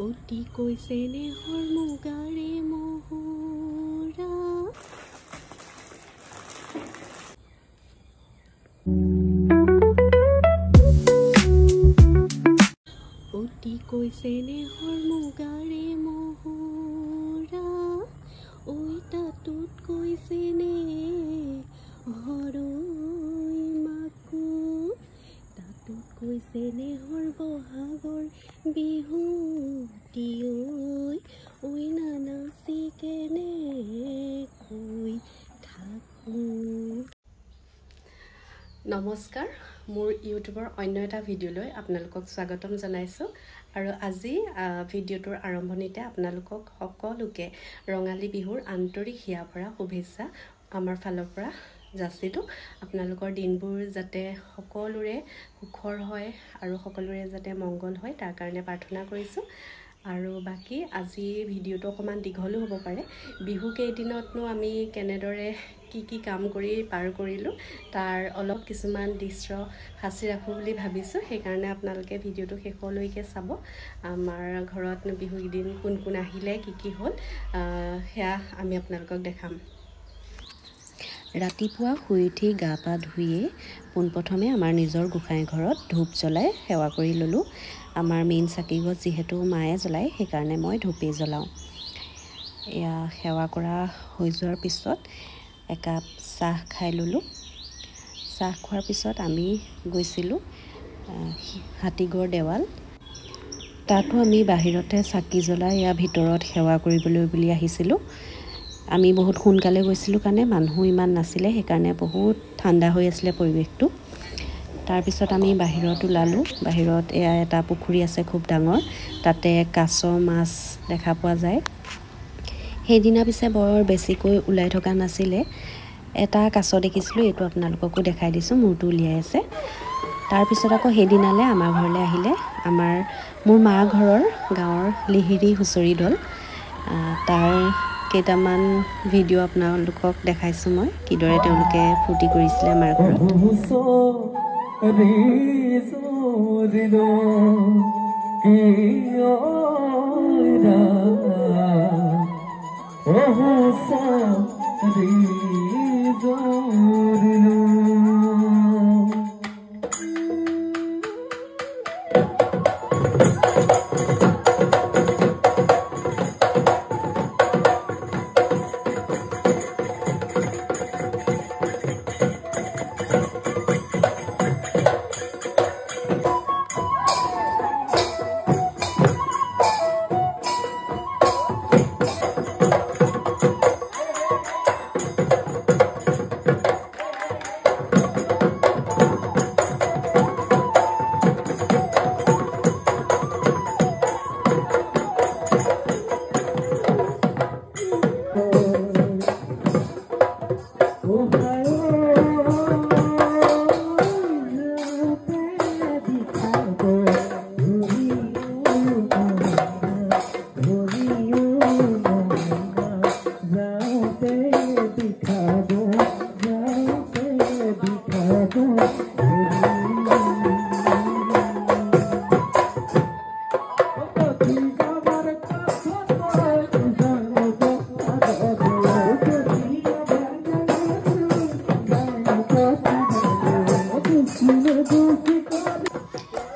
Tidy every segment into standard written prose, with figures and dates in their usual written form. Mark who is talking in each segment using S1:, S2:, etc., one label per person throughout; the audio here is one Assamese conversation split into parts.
S1: অতিকৈ চেনেহৰ মুগাৰে মহুৰা। অতিকৈ চেনেহৰ মুগাৰে মহুৰা, ঐ তাতোতকৈ চেনেহৰ ঐ মাকো, তাতোতকৈ চেনেহৰ বহাগৰ বিহুটি ঐ, ঐ নানাচি কেনেকৈ থাকোঁ। নমস্কাৰ, মোৰ ইউটিউবৰ অন্য এটা ভিডিঅ'লৈ আপোনালোকক স্বাগতম জনাইছোঁ। আৰু আজি ভিডিঅ'টোৰ আৰম্ভণিতে আপোনালোকক সকলোকে ৰঙালী বিহুৰ আন্তৰিক হিয়া ভৰা শুভেচ্ছা আমাৰ ফালৰ পৰা যাচিলোঁ। আপোনালোকৰ দিনবোৰ যাতে সকলোৰে সুখৰ হয় আৰু সকলোৰে যাতে মংগল হয় তাৰ কাৰণে প্ৰাৰ্থনা কৰিছোঁ। আৰু বাকী আজি ভিডিঅ'টো অকণমান দীঘলো হ'ব পাৰে। বিহু কেইদিনতনো আমি কেনেদৰে কি কি কাম কৰি পাৰ কৰিলোঁ তাৰ অলপ কিছুমান দৃশ্য সাঁচি ৰাখোঁ বুলি ভাবিছোঁ। সেইকাৰণে আপোনালোকে ভিডিঅ'টো শেষলৈকে চাব। আমাৰ ঘৰত বিহুকেইদিন কোন কোন আহিলে, কি কি হ'ল, সেয়া আমি আপোনালোকক দেখাম।
S2: ৰাতিপুৱা শুই উঠি গা পা ধুয়ে পোনপ্ৰথমে আমাৰ নিজৰ গোঁসাই ঘৰত ধূপ জ্বলাই সেৱা কৰি ল'লোঁ। আমাৰ মেইন চাকি গছ যিহেতু মায়ে জ্বলায়, সেইকাৰণে মই ধূপেই জ্বলাওঁ। এয়া সেৱা কৰা হৈ যোৱাৰ পিছত একাপ চাহ খাই ল'লোঁ। চাহ খোৱাৰ পিছত আমি গৈছিলোঁ হাতীগড় দেৱাল। তাতো আমি বাহিৰতে চাকি জ্বলাই এয়া ভিতৰত সেৱা কৰিবলৈ বুলি আহিছিলোঁ। আমি বহুত সোনকালে গৈছিলোঁ কাৰণে মানুহ ইমান নাছিলে, সেইকাৰণে বহুত ঠাণ্ডা হৈ আছিলে পৰিৱেশটো। তাৰপিছত আমি বাহিৰত ওলালোঁ। বাহিৰত এয়া এটা পুখুৰী আছে খুব ডাঙৰ, তাতে কাছ মাছ দেখা পোৱা যায়। সেইদিনা পিছে বৰ বেছিকৈ ওলাই থকা নাছিলে। এটা কাছ দেখিছিলোঁ, এইটো আপোনালোককো দেখাই দিছোঁ, মূৰটো উলিয়াই আছে। তাৰপিছত আকৌ সেইদিনালৈ আমাৰ ঘৰলৈ আহিলে মোৰ মা ঘৰৰ গাঁৱৰ লিহিৰি হুঁচৰি দল। তাৰ কেইটামান ভিডিঅ' আপোনালোকক দেখাইছোঁ মই, কিদৰে তেওঁলোকে ফূৰ্তি কৰিছিলে আমাৰ ঘৰত।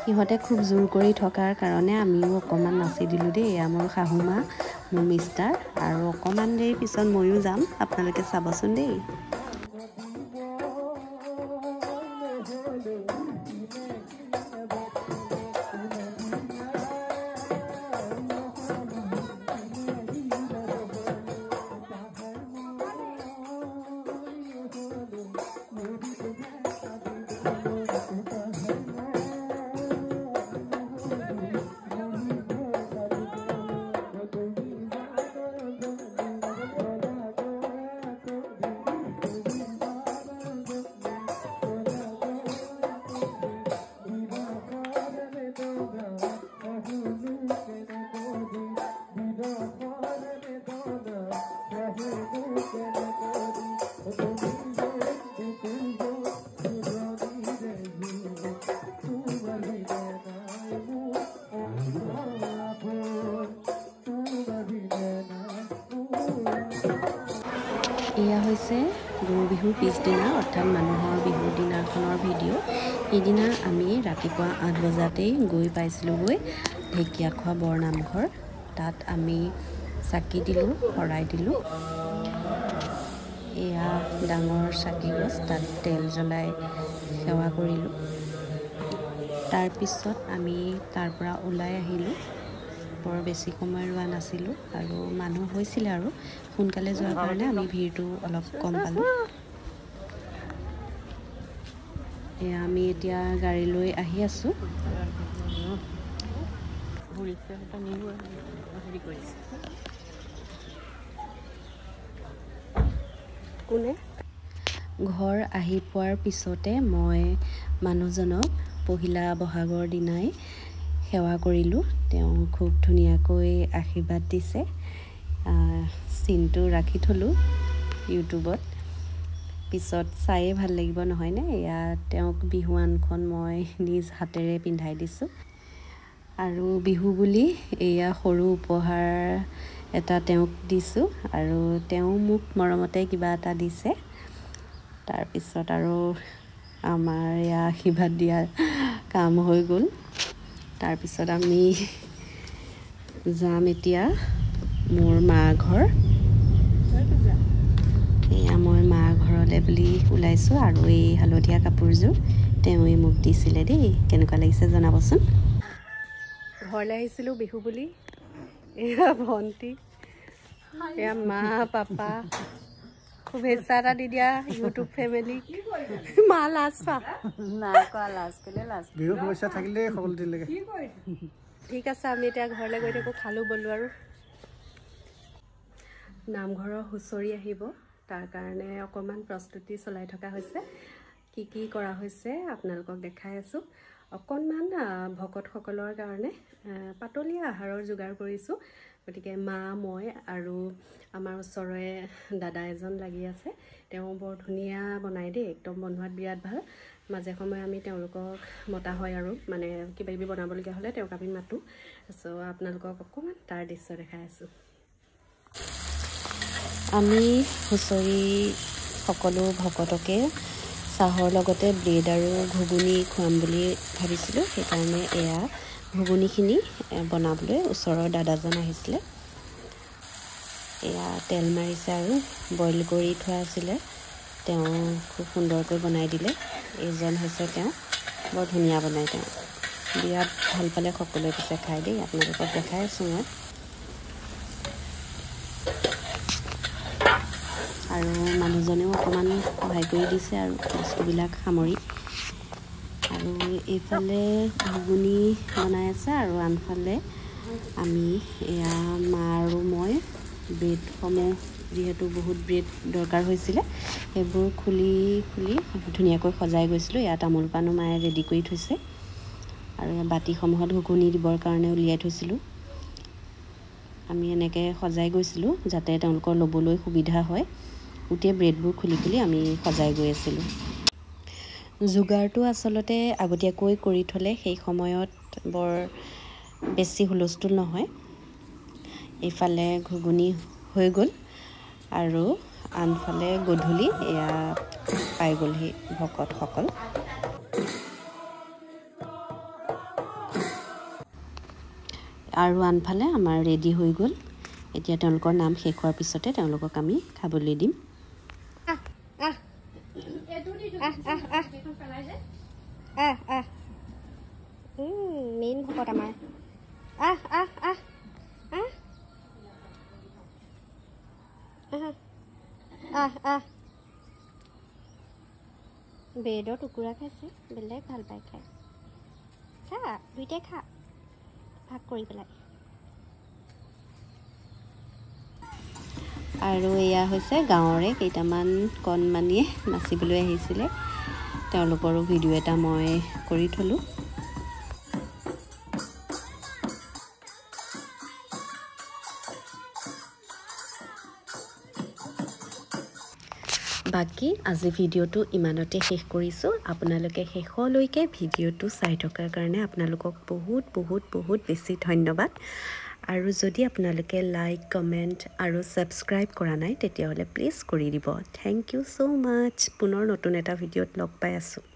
S2: সিহঁতে খুব জোৰ কৰি থকাৰ কাৰণে আমিও অকণমান নাচি দিলোঁ দেই। এয়া মোৰ শাহু মা, মোৰ মিষ্টাৰ, আৰু অকণমান দেৰি পিছত ময়ো যাম, আপোনালোকে চাবচোন দেই। এয়া হৈছে গৰু বিহুৰ পিছদিনা, অৰ্থাৎ মানুহৰ বিহুৰ দিনাখনৰ ভিডিঅ'। সেইদিনা আমি ৰাতিপুৱা 8 বজাতেই গৈ পাইছিলোঁগৈ ঢেকীয়াখোৱা বৰনামঘৰ। তাত আমি চাকি দিলোঁ, শৰাই দিলোঁ। এয়া ডাঙৰ চাকি গছ, তাত তেল জ্বলাই সেৱা কৰিলোঁ। তাৰপিছত আমি তাৰ পৰা ওলাই আহিলোঁ। বৰ বেছি সময় ৰোৱা নাছিলোঁ আৰু মানুহ হৈছিলে আৰু সোনকালে যোৱাৰ কাৰণে আমি ভিৰটো অলপ কম পালোঁ। এয়া আমি এতিয়া গাড়ী লৈ আহি আছোঁ। কোনে ঘৰ আহি পোৱাৰ পিছতে মই মানুহজনক পহিলা বহাগৰ দিনাই সেৱা কৰিলোঁ। তেওঁ খুব ধুনীয়াকৈ আশীৰ্বাদ দিছে। চিনটো ৰাখি থ'লোঁ ইউটিউবত, পিছত চায়ে ভাল লাগিব নহয়নে? এয়া তেওঁক বিহুৱানখন মই নিজ হাতেৰে পিন্ধাই দিছোঁ। আৰু বিহু বুলি এয়া সৰু উপহাৰ এটা তেওঁক দিছোঁ আৰু তেওঁ মোক মৰমতে কিবা এটা দিছে। তাৰপিছত আৰু আমাৰ এয়া আশীৰ্বাদ দিয়া কাম হৈ গ'ল। তাৰপিছত আমি যাম এতিয়া মোৰ মা ঘৰ। এয়া মই মা ঘৰলৈ বুলি ওলাইছোঁ আৰু এই হালধীয়া কাপোৰযোৰ তেওঁৱে মোক দিছিলে দেই। কেনেকুৱা লাগিছে জনাবচোন।
S1: ঘৰলৈ আহিছিলোঁ বিহু বুলি। এয়া ভণ্টি, এয়া মা পাপা। শুভেচ্ছা এটা দি দিয়া ইউটিউব ফেমিলিক। মা লাজ পা ঠিক আছে, আমি এতিয়া ঘৰলৈ গৈ থাকোঁ। খালোঁ বলোঁ আৰু নামঘৰৰ হুঁচৰি আহিব, তাৰ কাৰণে অকণমান প্ৰস্তুতি চলাই থকা হৈছে। কি কি কৰা হৈছে আপোনালোকক দেখাই আছোঁ। অকণমান ভকতসকলৰ কাৰণে পাতলীয়া আহাৰৰ যোগাৰ কৰিছোঁ। গতিকে মা, মই আৰু আমাৰ ওচৰৰে দাদা এজন লাগি আছে। তেওঁ বৰ ধুনীয়া বনায় দেই, একদম বনোৱাত বিৰাট ভাল। মাজে সময়ে আমি তেওঁলোকক মতা হয় আৰু মানে কিবা কিবি বনাবলগীয়া হ'লে তেওঁক আমি মাতোঁ। চ' আপোনালোকক অকণমান তাৰ দৃশ্য দেখাই আছোঁ।
S2: আমি হুঁচৰি সকলো ভকতকে চাহৰ লগতে ব্ৰেড আৰু ঘুগুনি খুৱাম বুলি ভাবিছিলোঁ। সেইকাৰণে এয়া ঘুগুনিখিনি বনাবলৈ ওচৰৰ দাদাজন আহিছিলে। এয়া তেল মাৰিছে আৰু বইল কৰি থোৱা আছিলে, তেওঁ খুব সুন্দৰকৈ বনাই দিলে। এইজন হৈছে তেওঁ, বৰ ধুনীয়া বনায় তেওঁ, বিৰাট ভাল পালে সকলোৱে পিছে খাই দেই। আপোনালোকক দেখাই আছোঁ মই। আৰু মানুহজনেও অকণমান সহায় কৰি দিছে আৰু বস্তুবিলাক সামৰি। আৰু এইফালে ঘুগুনি বনাই আছে আৰু আনফালে আমি এয়া মা আৰু মই ব্ৰেডসমূহ, যিহেতু বহুত ব্ৰেড দৰকাৰ হৈছিলে, সেইবোৰ খুলি খুলি ধুনীয়াকৈ সজাই গৈছিলোঁ। এয়া তামোল পাণো মায়ে ৰেডি কৰি থৈছে আৰু বাতিসমূহত ঘুগুনি দিবৰ কাৰণে উলিয়াই থৈছিলোঁ। আমি এনেকৈ সজাই গৈছিলোঁ যাতে তেওঁলোকৰ ল'বলৈ সুবিধা হয়। গোটেই ব্ৰেডবোৰ খুলি খুলি আমি সজাই গৈ আছিলোঁ। যোগাৰটো আচলতে আগতীয়াকৈ কৰি থ'লে সেই সময়ত বৰ বেছি হুলস্থুল নহয়। এইফালে ঘুগুনি হৈ গ'ল আৰু আনফালে গধূলি এয়া পাই গ'লহি ভকতসকল। আৰু আনফালে আমাৰ ৰেডি হৈ গ'ল। এতিয়া তেওঁলোকৰ নাম শেষ হোৱাৰ পিছতে তেওঁলোকক আমি খাবলৈ দিম।
S1: মেইন ভকত আমাৰ। আহ আহ আহ আহ আহ আহ ব্ৰেডৰ টুকুৰা খাইছে, বেলেগ ভাল পায় খাই। খা, দুইটাই খা, ভাগ কৰি পেলাই।
S2: আৰু এয়া হৈছে গাঁৱৰে কেইটামান কণমানিয়ে নাচিবলৈ আহিছিলে, তেওঁলোকৰো ভিডিঅ' এটা মই কৰি থ'লোঁ। বাকী আজি ভিডিঅ'টো ইমানতে শেষ কৰিছোঁ। আপোনালোকে শেষলৈকে ভিডিঅ'টো চাই থকাৰ কাৰণে আপোনালোকক বহুত বহুত বহুত বেছি ধন্যবাদ।
S1: আৰু যদি আপোনালোকে লাইক, কমেণ্ট আৰু ছাবস্ক্ৰাইব কৰা নাই, তেতিয়াহ'লে প্লিজ কৰি দিব। Thank you so মাছ। পুনৰ নতুন এটা ভিডিঅ'ত লগ পাই আছোঁ।